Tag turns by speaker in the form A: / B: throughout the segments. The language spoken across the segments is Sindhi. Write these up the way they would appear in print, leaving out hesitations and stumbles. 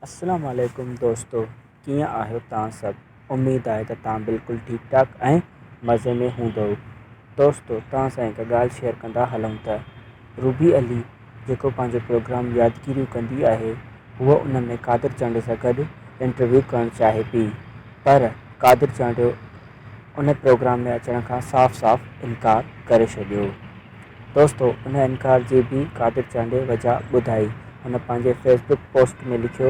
A: السلام عليڪم دوستو ڪيئن آهيو توهان سڀ اميد آهي ته توهان بلڪل ٺيڪ ٺاڪ ۽ مزي ۾ هوندؤ دوستو توهان سان هڪ ڳالهه شيئر ڪندا هلون ته روبي علي جيڪو پنهنجو پروگرام يادگيريون ڪندي آهي هوء ان ۾ قادر چانڊيو سان گڏ انٽرويو ڪرڻ چاهي پئي پر قادر چانڊيو ان پروگرام ۾ اچڻ کان صاف صاف انڪار ڪري ڇڏيو. دوستو ان انڪار جي به قادر چانڊيي وجهه ٻڌائي. هن پنهنجي فيس بڪ پوسٽ ۾ لکيو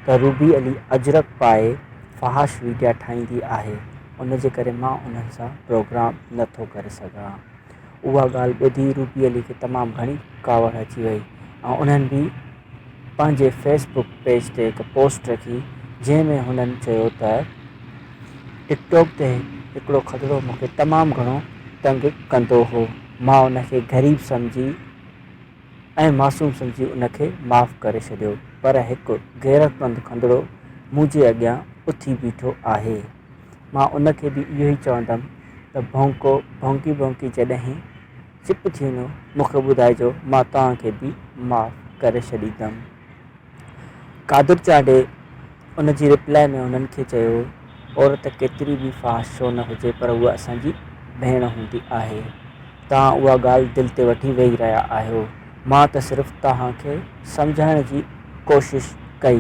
A: ته روبي علي اجرڪ پائي فحاش ويڊيا ٺاهيندي آهي ان جي ڪري مان انهن سان پروگرام نه ٿو ڪري سگهان. اها ڳالهه ٻڌي روبي علي کي تمام گهڻي ڪاوڙ اچي وئي ۽ انهن به پنهنجي فيس بڪ پيج تي هڪ پوسٽ رکي جنهن ۾ هنن چيو ته. ٽڪ ٽاڪ تي هڪڙو کدڙو مون کي تمام گهڻو تنگ ڪندو هو. مان ان کي غريب سمجهي ۽ معصوم سمجهي ان کي معاف ڪري ڇڏيو پر هڪ غيرتمند کدڙو منهنجي اڳيان اٿي بيٺو آهي. مان ان کي به اهو ئي چوندم ته ڀونڪو ڀونڪي ڀونڪي جڏهن چپ ٿي وڃو مون کي ٻڌائجو مان توهان کي به معاف ڪري ڇڏيندم. قادر چانڊيي ان جي رپلائي ۾ هنن کي چيو، عورت ڪيتري به فحش ڇو نه هجي پر هوء اسان جي ڀيڻ هوندي آهي. توهان اها ڳالهه دل تي وٺي ويهي رهيا آهيو. مان ته صرف توهان کي سمجهائڻ جي ڪوشش ڪئي.